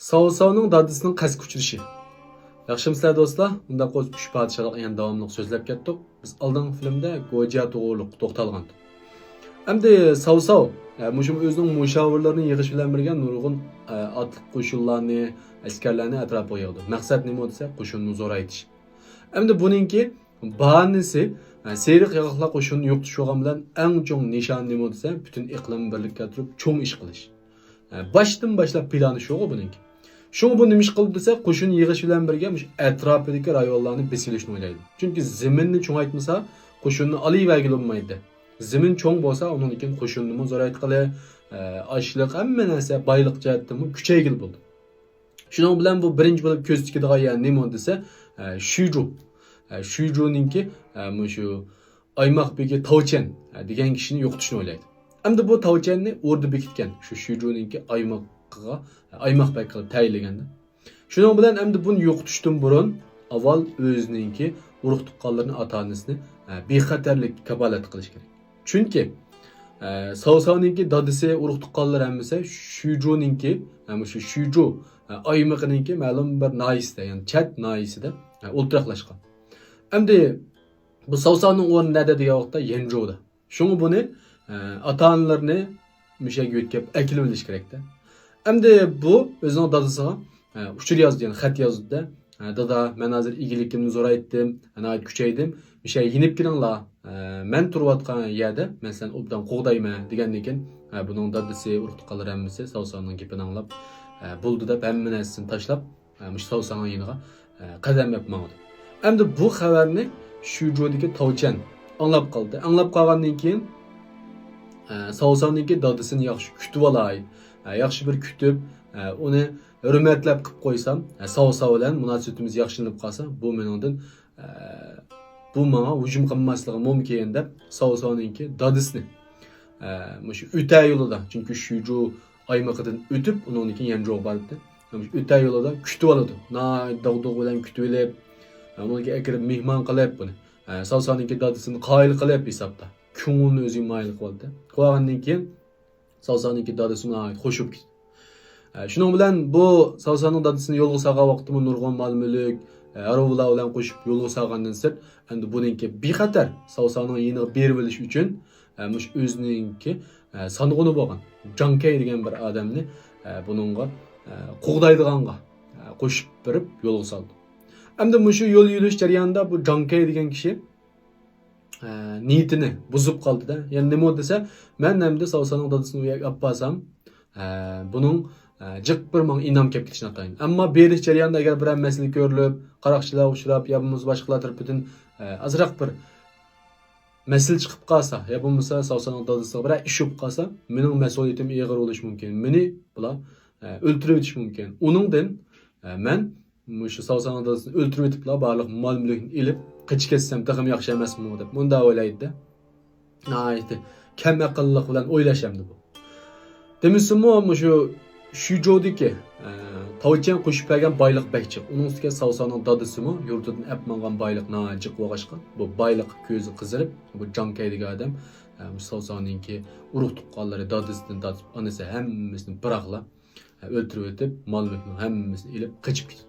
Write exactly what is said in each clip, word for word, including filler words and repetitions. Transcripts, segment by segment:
ساۋساۋنىڭ دادىسىنىڭ قەستكە ئۇچرىشى. ياخشىمۇسىلەر دوستلار؟ ئۇنداق بولسا ئۈچ پادىشاھلىق يەنە داۋاملىق سۆزلەپ كەتتۇق. بىز ئالدىنقى فىلىمدە گوجيا توغرۇلۇق توختالغانىدۇق. ئەمدى ساۋساۋ، ئە، مۇشۇ ئۆزىنىڭ مۇشاۋىرلىرىنى يىغىش بىلەن بىرگە نۇرغۇن، ئە، ئاتلىق قوشۇنلارنى، ئەسكەرلەرنى ئەتراپىغا يىغدى. مەقسەت نېمە دېسە، قوشۇننى زورايتىش. ئەمدى بۇنىڭكى باھانىسى، ئە، سېرىق ياغاقلار قوشۇنىنى يوقىتىش بولغان بىلەن ئەڭ چوڭ نىشان نېمە دېسە، پۈتۈن ئىقلىمنى بىرلىككە كەلتۈرۈپ چوڭ ئىش قىلىش. ئە، باشتىن باشلاپ پىلانى شۇغۇ بۇنىڭكى. شۇڭا بۇ نېمە ئىش قىلىدۇ دېسە، قوشۇن يىغىش بىلەن بىرگە مۇشۇ ئەتراپىدىكى رايونلارنى بېسىۋېلىشنى ئويلايدۇ. چۈنكى زېمىننى چوڭايتمىسا، قوشۇننى ئالىۋەرگىلى بولمايدۇ. زېمىن چوڭ بولسا، ئۇنىڭدىن كېيىن قوشۇننىمۇ زورايتقىلى، ئە، ئاشلىق، ھەممە نەرسە بايلىق جەھەتتىنمۇ كۈچەيگىلى بولىدۇ. شۇنىڭ بىلەن بۇ بىرىنچى بولۇپ كۆز تىكىدىغان يەر نېمە دېسە، ئە، شۈيجۇ. ئە، شۈيجۇنىڭكى، ئە، مۇشۇ ئايماق بېگى تاۋچەن، ئە، دېگەن كىشىنى يوقىتىشنى ئويلايدۇ. ئەمدى بۇ تاۋچەننى ئوردا بېكىتكەن، شۇ شۈيجۇنىڭكى ئايمىقىغا، ئە، ئايماق بەگ قىلىپ تەيىنلىگەندە. شۇنىڭ بىلەن ئەمدى بۇنى يوقىتىشتىن بۇرۇن ئاۋۋال ئۆزىنىڭكى ئۇرۇق تۇغقانلىرىنى، ئاتا-ئانىسىنى، ئە، بىخەتەرلىك كاپالەت قىلىش كېرەك. چۈنكى، ئە، ساۋساۋنىڭكى دادىسى، ئۇرۇق تۇغقانلىرى ھەممىسى شۈيجۇنىڭكى، ئە، مۇشۇ شۈيجۇ، ئە، ئايمىقىنىڭكى مەلۇم بىر ناھىيىسىدە، يەنى چەت ناھىيىسىدە، ئە، ئولتۇراقلاشقان. ئەمدى بۇ ساۋساۋنىڭ ئورنى نەدە دېگەن ۋاقىتتا يەنجۇدا. شۇڭا بۇنى، ئە، ئاتا-ئانىلىرىنى مۇشۇ يەرگە يۆتكەپ ئەكېلىۋېلىش كېرەكتە. ئەمدى بۇ ئۆزىنىڭ دادىسىغا، ئە، ئۇچۇر يازدى، يەنى خەت يازدى-دە، ئە، «دادا، مەن ھازىر ئىگىلىكىمنى زورايتتىم، ناھايىتى كۈچەيدىم. مۇشۇ يەرگە يېنىپ كېلىڭلار. ئە، مەن تۇرۇۋاتقان يەردە مەن سەن ئوبدان قوغدايمەن» دېگەندىن كېيىن، ئە، بۇنىڭ دادىسى، ئۇرۇق-تۇغقانلىرى ھەممىسى ساۋساۋنىڭ گېپىنى ئاڭلاپ، ئە، بولدى دەپ ھەممە نەرسىسىنى تاشلاپ، ئە، مۇشۇ ساۋساۋنىڭ يېنىغا، ئە، قەدەم ئېلىپ ماڭىدۇ. ئەمدى بۇ خەۋەرنى شۈيجۇدىكى تاۋچەن ئاڭلاپ قالدى. ئاڭلاپ قالغاندىن كېيىن، ئە، ساۋساۋنىڭكى دادىسىنى ياخشى كۈتۈۋالاي، ئە، ياخشى بىر كۈتۈپ، ئە، ئۇنى ھۆرمەتلەپ قىلىپ قويسام، ئە، ساۋساۋ بىلەن مۇناسىۋىتىمىز ياخشىلىنىپ قالسا، بۇ مېنىڭدىن، ئە، بۇ ماڭا ھۇجۇم قىلماسلىقى مۇمكىن دەپ ساۋساۋنىڭكى دادىسىنى، ئە، مۇشۇ ئۆتە يولىدا، چۈنكى شۈيجۇ ئايمىقىدىن ئۆتۈپ، ئۇنىڭدىن كېيىن يەنجۇغا بارىدۇ. مۇشۇ ئۆتە يولىدا كۈتۈۋالىدۇ. ناھايىتى داغدۇغە بىلەن كۈتۈۋېلىپ، ئۇنىڭغا ئەكىرىپ مېھمان قىلىپ بۇنى، ئە، ساۋساۋنىڭكى دادىسىنى قايىل قىلىپ ھېسابتا. كۆڭلىنى ئۆزىگە مايىل قىلىۋالدى. قىلىۋالغاندىن كېيىن ساۋساۋنىڭكى دادىسى ناھايىتى خوش بولۇپ كېتىدۇ. ئە، شۇنىڭ بىلەن بۇ ساۋساۋنىڭ دادىسىنى يولغا سالغان ۋاقتىمۇ نۇرغۇن مال-مۈلۈك، ئە، ھارۋىلار بىلەن قوشۇپ يولغا سالغاندىن سىرت، ئەمدى بۇنىڭكى بىخەتەر ساۋساۋنىڭ يېنىغا بېرىۋېلىش ئۈچۈن، ئە، مۇشۇ ئۆزىنىڭكى، ئە، سانغۇنى بولغان جاڭكەي دېگەن بىر ئادەمنى، ئە، بۇنىڭغا، ئە، قوغدايدىغانغا، ئە، قوشۇپ بېرىپ يولغا سالدى. ئەمدى مۇشۇ يول يۈرۈش جەريانىدا بۇ جاڭكەي دېگەن كىشى، ئە، نىيىتىنى بۇزۇپ قالدى-دە. يەنى نېمە دېسە، مەن ئەمدى ساۋساۋنىڭ دادىسىنى ئۇ يەرگە ئاپارسام، ئە، بۇنىڭ، ئە، جىق بىر ماڭا ئىنئام كەپ كېتىشى ناتايىن. ئەمما بېرىش جەريانىدا ئەگەر بىرەر مەسىلە كۆرۈلۈپ، قاراقچىلارغا ئۇچراپ يا بولمىسا باشقىلار تەرىپىدىن، ئە، ئازراق بىر مەسىلە چىقىپ قالسا، يا بولمىسا ساۋساۋنىڭ دادىسىغا بىرەر ئىش بولۇپ قالسا، مېنىڭ مەسئۇلىيىتىم ئېغىر بولۇشى مۇمكىن. مېنى بۇلار، ئە، ئۆلتۈرۈۋېتىشى مۇمكىن. ئۇنىڭدىن، ئە، مەن مۇشۇ ساۋساۋنىڭ دادىسىنى ئۆلتۈرۈۋېتىپلا بارلىق مال-مۈلۈكنى ئېلىپ قېچىپ كەتسەم تېخىمۇ ياخشى ئەمەسمۇ دەپ مۇنداق ئويلايدۇ-دە. ناھايىتى كەم ئەقىللىق بىلەن ئويلاش ئەمدى بۇ. دېمىسىمۇ مۇشۇ شۈيجۇدىكى، ئە، تاۋچيەن قوشۇپ بەرگەن بايلىق بەك جىق. ئۇنىڭ ئۈستىگە ساۋساۋنىڭ دادىسىمۇ يۇرتىدىن ئەپ ماڭغان بايلىق ناھايىتى جىق بولغاچقا، بۇ بايلىققا كۆزى قىزىرىپ، بۇ جاڭكەي دېگەن ئادەم، ئە، مۇشۇ ساۋساۋنىڭكى ئۇرۇق-تۇغقانلىرى، دادىسىدىن تارتىپ ئانىسى ھەممىسىنى بىراقلا ئۆلتۈرۈۋېتىپ، مال-مۈلۈكنىڭ ھەممىسىنى ئېلىپ قېچىپ كېتىدۇ.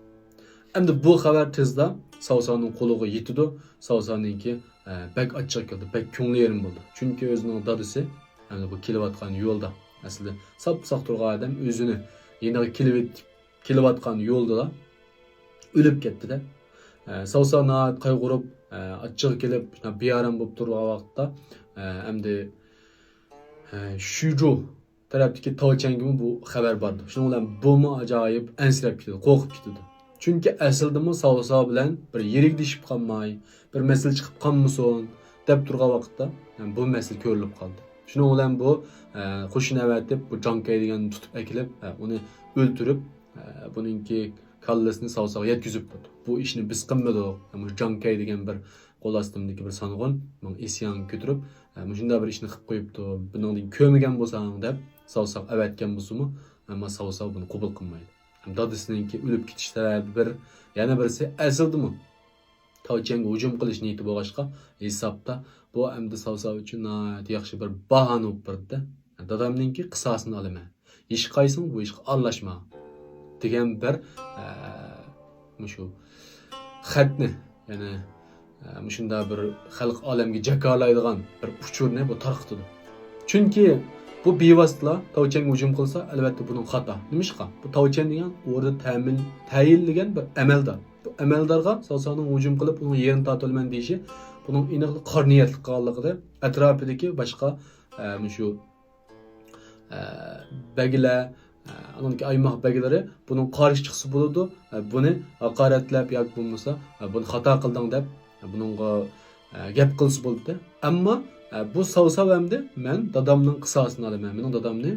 ئەمدى بۇ خەۋەر تېزلا ساۋساۋنىڭ قۇلىقىغا يېتىدۇ. ساۋساۋنىڭكى، ئە، بەك ئاچچىقى كەلدى، بەك كۆڭلى يېرىم بولدى. چۈنكى ئۆزىنىڭ دادىسى، يەنى بۇ كېلىۋاتقان يولدا، ئەسلىدە ساپساق تۇرغان ئادەم ئۆزىنى يېنىغا كېلىۋېتىپ، كېلىۋاتقان يولدىلا ئۆلۈپ كەتتى-دە. ئە، ساۋساۋ ناھايىتى قايغۇرۇپ، ئە، ئاچچىقى كېلىپ، بىئارام بولۇپ تۇرغان ۋاقىتتا، ئە، ئەمدى، ئە، شۈجۇ تەرەپتىكى تاۋچەنگىمۇ بۇ خەۋەر باردى. شۇنىڭ بىلەن بۇمۇ ئاجايىپ ئەنسىرەپ كېتىدۇ، قورقۇپ كېتىدۇ. چۈنكى ئەسلىدىمۇ ساۋساۋ بىلەن بىر يىرىكلىشىپ قالماي، بىر مەسىلە چىقىپ قالمىسۇن دەپ تۇرغان ۋاقىتتا، يەنى بۇ مەسىلە كۆرۈلۈپ قالدى. شۇنىڭ بىلەن بۇ، ئە، قوشۇن ئەۋەتىپ، بۇ جاڭكەي دېگەننى تۇتۇپ ئەكېلىپ، ئە، ئۇنى ئۆلتۈرۈپ، ئە، بۇنىڭكى كاللىسىنى ساۋساۋغا يەتكۈزۈپ بولدى. بۇ ئىشنى بىز قىلمىدۇق. مۇشۇ جاڭكەي دېگەن بىر قول ئاستىمدىكى بىر سانغۇن مېنىڭ ئىسيانغا كۆتۈرۈپ، ئە، مۇشۇنداق بىر ئىشنى قىلىپ قويۇپتۇ. بۇنىڭدىن كۆرمىگەن بولساڭ دەپ ساۋساۋغا ئەۋەتكەن بولسىمۇ، ئەمما ساۋساۋ بۇنى قوبۇل قىلمايدۇ. دادىسىنىڭكى ئۆلۈپ كېتىش سەۋەبى بىر، يەنە بىرسى ئەسلىدىمۇ تاۋچيەنگە ھۇجۇم قىلىش نىيىتى بولغاچقا، ھېسابتا بۇ ئەمدى ساۋساۋ ئۈچۈن ناھايىتى ياخشى بىر باھانە بولۇپ بېرىدۇ-دە. دادامنىڭكى قىساسىنى ئالىمەن. ھېچقايسىڭ بۇ ئىشقا ئارىلاشما. دېگەن بىر، ئە، مۇشۇ خەتنى، يەنى، ئە، مۇشۇنداق بىر خەلق ئالەمگە جاكارلايدىغان بىر ئۇچۇرنى بۇ تارقىتىدۇ. چۈنكى بۇ بىۋاسىتىلا تاۋچيەنگە ھۇجۇم قىلسا، ئەلۋەتتە بۇنىڭ خاتا. نېمىشقا؟ بۇ تاۋچيەن دېگەن ئوردا تەمىن-، تەيىنلىگەن بىر ئەمەلدار. بۇ ئەمەلدارغا ساۋساۋنىڭ ھۇجۇم قىلىپ، ئۇنىڭ يېرىنى تارتىۋالىمەن دېيىشى بۇنىڭ ئېنىقلا قارا نىيەتلىك قىلغانلىقىدىن، ئەتراپىدىكى باشقا، ئە، مۇشۇ، ئە، بەگلەر، ئە، ئانىڭدىكى ئايماق بەگلىرى بۇنىڭغا قارشى چىقسا بولىدۇ، ئە، بۇنى ھاقارەتلەپ ياكى بولمىسا، ئە، بۇنى خاتا قىلدىڭ دەپ، ئە، بۇنىڭغا، ئە، گەپ قىلسا بولىدۇ. ئەمما، ئە، بۇ ساۋساۋ ئەمدى مەن دادامنىڭ قىساسىنى ئالىمەن، مېنىڭ دادامنى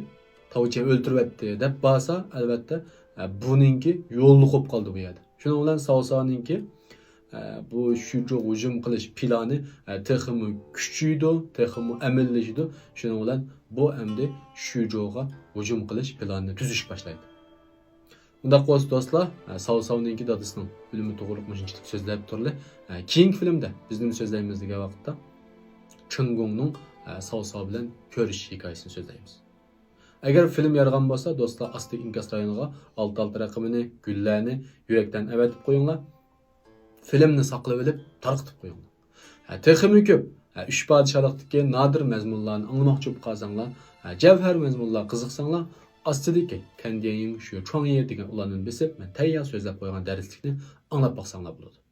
تاۋچيەن ئۆلتۈرۈۋەتتى دەپ بارسا، ئەلۋەتتە، ئە، بۇنىڭكى يوللۇق بولۇپ قالدى بۇ يەردە. شۇنىڭ بىلەن ساۋساۋنىڭكى، ئە، بۇ شۈجوغا ھۇجۇم قىلىش پىلانى، ئە، تېخىمۇ كۈچىيىدۇ، تېخىمۇ ئەمەلىيلىشىدۇ. شۇنىڭ بىلەن بۇ ئەمدى شۈجوغا ھۇجۇم قىلىش پىلانىنى تۈزۈشكە باشلايدۇ. ئۇنداق بولسا دوستلار، ئە، ساۋساۋنىڭكى دادىسىنىڭ ئۆلۈمى توغرۇلۇق مۇشۇنچىلىك سۆزلەپ تۇرلى. ئە، كېيىنكى فىلىمدە بىز نېمە سۆزلەيمىز دېگەن ۋاقىتتا، چېن گوڭنىڭ، ئە، ساۋساۋ بىلەن كۆرۈشۈش ھېكايىسىنى سۆزلەيمىز. ئەگەر فىلىم يارىغان بولسا، دوستلار، ئاستىدىكى ئىنكاس رايونىغا ئالتە ئالتە رەقىمىنى، گۈللەرنى يۈرەكتىن ئەۋەتىپ قويۇڭلار. فىلىمنى ساقلىۋېلىپ، تارقىتىپ قويۇڭلار. ھە، تېخىمۇ كۆپ، ھە، ئۈچ پادىشاھلىقتىكى نادىر مەزمۇنلارنى ئاڭلىماقچى بولۇپ قالساڭلار، ھە، جەۋھەر مەزمۇنلارغا قىزىقساڭلار، ئاستىدىكى كەندىيىڭ شۇ چۇاڭيې دېگەن ئۇلاندىن بېسىپ، مەن تەييار سۆزلەپ قويغان دەرسلىكنى ئاڭلاپ باقساڭلار بولىدۇ.